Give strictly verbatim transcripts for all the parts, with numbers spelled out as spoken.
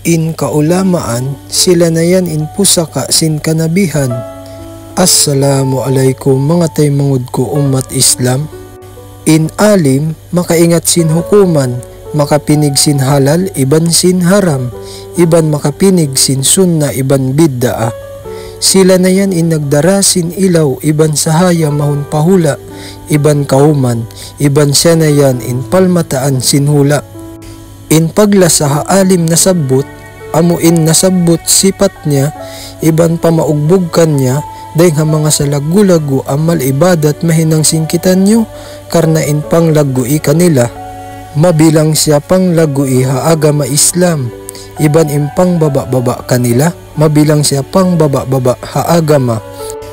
In kaulamaan, sila na yan in pusaka' sin kanabihan. Assalamu alaykum, manga taymanghud ku ummat Islam. In alim, makaingat sin hukuman, makapinig sin halal iban sin haram, iban makapinig sin sunna iban bid'ah. Sila na yan in nagdara sin ilaw iban sahaya mahun pa hula' iban kawman, iban siya na yan in palmataan sin hula'. In paglasa ha alim nasabbut, amu in nasabbut sipat niya, iban pamaugbug kaniya, dayng ha manga salaggu'-laggu' amal ibadat mahinang sin kitaniyu, karna' in panglaggu'i kanila. Mabilang siya panglaggu'i ha agama Islam, iban in pangbaba'-baba' kanila, mabilang siya pangbaba'-baba' ha agama.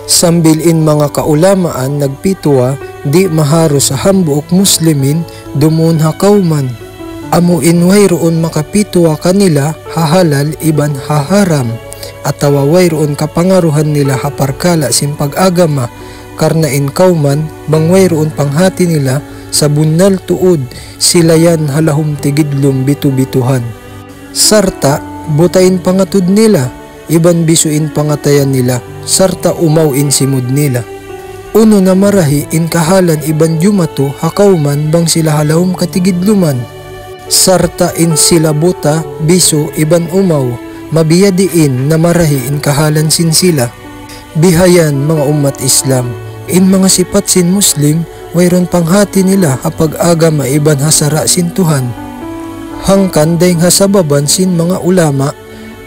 Sambil in manga kaulamaan nagpituwa, di' maharus ha hambuuk Muslimin dumun ha kawman. Amu in wayruun makapituwa kanila ha halal iban ha haram, atawa wayruun kapangaruhan nila ha parkala' sin pag-agama, karna' in kawman bang wayruun panghati nila, sabunnal tuud sila yan ha lahum tigidlum bitu'-bituhan. Sarta' buta in pangatud nila, iban bisu' in pangatayan nila, sarta' umaw in simud nila. Unu na marahi in kahalan iban jumatu ha kawman bang sila ha lawm katigidluman. Sarta' in sila buta, bisu' iban umaw, mabiya' diin na marahi in kahalan sin sila. Bihayan manga ummat Islam, in manga sipat sin Muslim, wayruun panghati nila ha pag-agama iban ha sara' sin Tuhan. Hangkan dayng ha sababan sin manga ulama,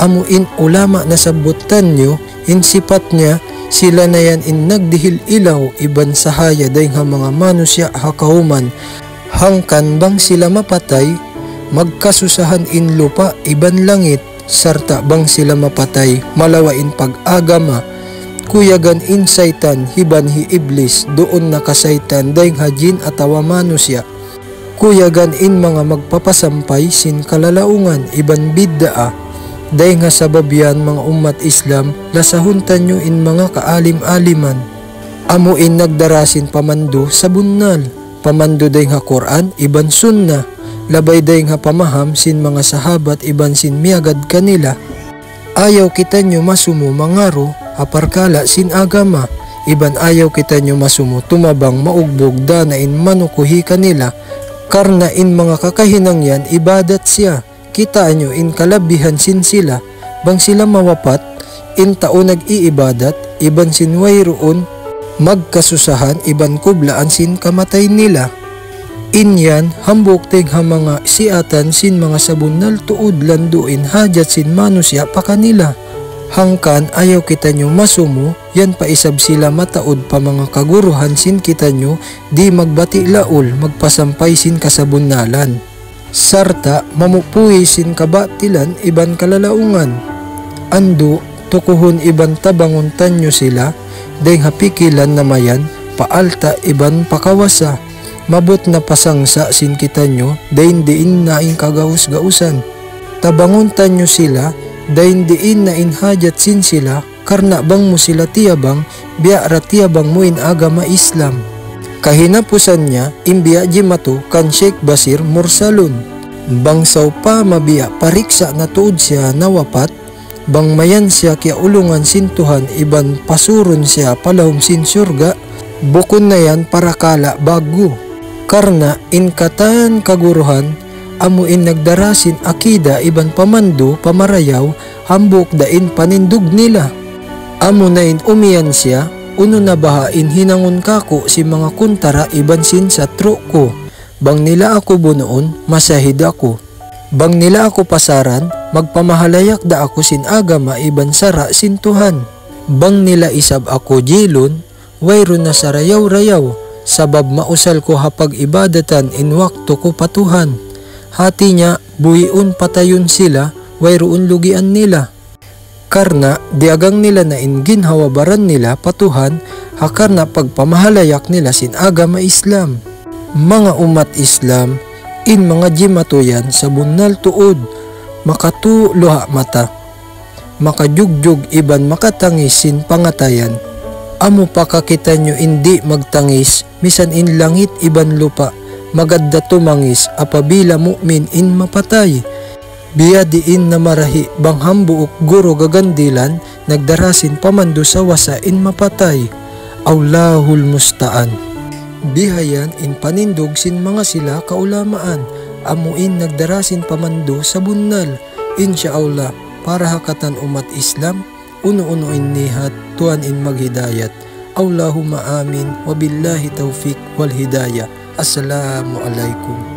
amu in ulama nasabbut taniyu, in sipat niya, sila na yan in nagdihil ilaw iban sahaya dayng ha manga manusiya' ha kawman. Hangkan bang sila mapatay, magkasusahan in lupa' iban langit, sarta' bang sila mapatay, malawa' in pag-agama. Kuyagan in saytan, iban hi Iblis, duun na kasaytan, dayng ha jin atawa manusiya'. Kuyagan in manga magpapasampay sin kalalaungan iban bid'ah. Dayng ha sabab yan manga ummat Islam, lasahun taniyu in manga kaalim-aliman. Amu in nagdara sin pamandu' sabunnal, pamandu' dayng ha Qur'an iban Sunnah, labay dayng ha pamaham sin manga sahabat iban sin miyagad kanila. Ayaw kitaniyu masumu mangaru ha parkala' sin agama, iban ayaw kitaniyu masumu tumabang maugbug dana in manukuhi kanila, karna' in manga kakahinang yan ibadat siya. Kitaa niyu in kalabihan sin sila, bang sila mawapat, in tau nag-iibadat, iban sin wayruun magkasusahan iban kublaan sin kamatay nila. In yan, hambuuk dayng ha manga siyatan sin manga sabunnal tuud landu' in hajat sin manusiya' pa kanila. Hangkan ayaw kitaniyu masumu, yan pa isab sila mataud pa manga kaguruhan sin kitaniyu, di' magbati' laul, magpasampay sin kasabunnalan. Sarta' mamupuhi sin kabatilan iban kalalaungan. Andu', tukuhun iban tabangun taniyu sila, dayng ha pikilan na mayan, pa alta' iban pa kawasa. Maabut na pa sangsa' sin kitaniyu, dayn diin na in kagaus-gausan. Tabangun taniyu sila, dayn diin na in hajat sin sila, karna' bang mu sila tiyabang, biya' da tiyabang mu in agama Islam. Kahinapusan niya, in biya' jimatu kan Sheikh Basir Mursalun. Bang sawpama biya' pariksa' na tuud siya nawapat, bang mayan siya kiyaulungan sin Tuhan iban pasurun siya pa lawm sin surga', bukun na yan parakala' ba'gu. Karna' in katan kaguruhan, amu in nagdara sin akida iban pamandu' pa marayaw, hambuuk da in panindug nila. Amu na in umiyan siya, unu na baha' in hinangun kāku' sin manga kuntara iban sin satru' ku. Bang nila aku bunuun, masahid aku. Bang nila aku pasaran, magpamahalayak da aku sin agama iban sara' sin Tuhan. Bang nila isab aku jilun, wayruun na sarayaw-rayaw, sabab mausal ku ha pag-ibadatan in waktu ku pa Tuhan. Hati niya, buhiun patayun sila, wayruun lugian nila. Karna' diyagang nila na in ginhawa-baran nila pa Tuhan, ha karna' pagpamahalayak nila sin agama Islam. Manga ummat Islam, in manga jimatu yan sabunnal tuud, makatu' luha' mata, makajugjug iban makatangis sin pangatayan. Amu pa kakita' niyu in di' magtangis, misan in langit iban lupa', magad da tumangis apabila mu'min in mapatay. Biya' diin na marahi' bang hambuuk guru gagandilan nagdara sin pamandu' sa wasa' in mapatay. Allahul musta'an. Bihayan in panindug sin manga sila kaulamaan, amu in nagdara sin pamandu' sa bunnal. Insya Allah, para ha katan ummat Islam, unu-unu in nihat, Tuhan in maghidayat. Allahumma amin, wa billahi tawfiq wal hidayah. Assalamu alaykum.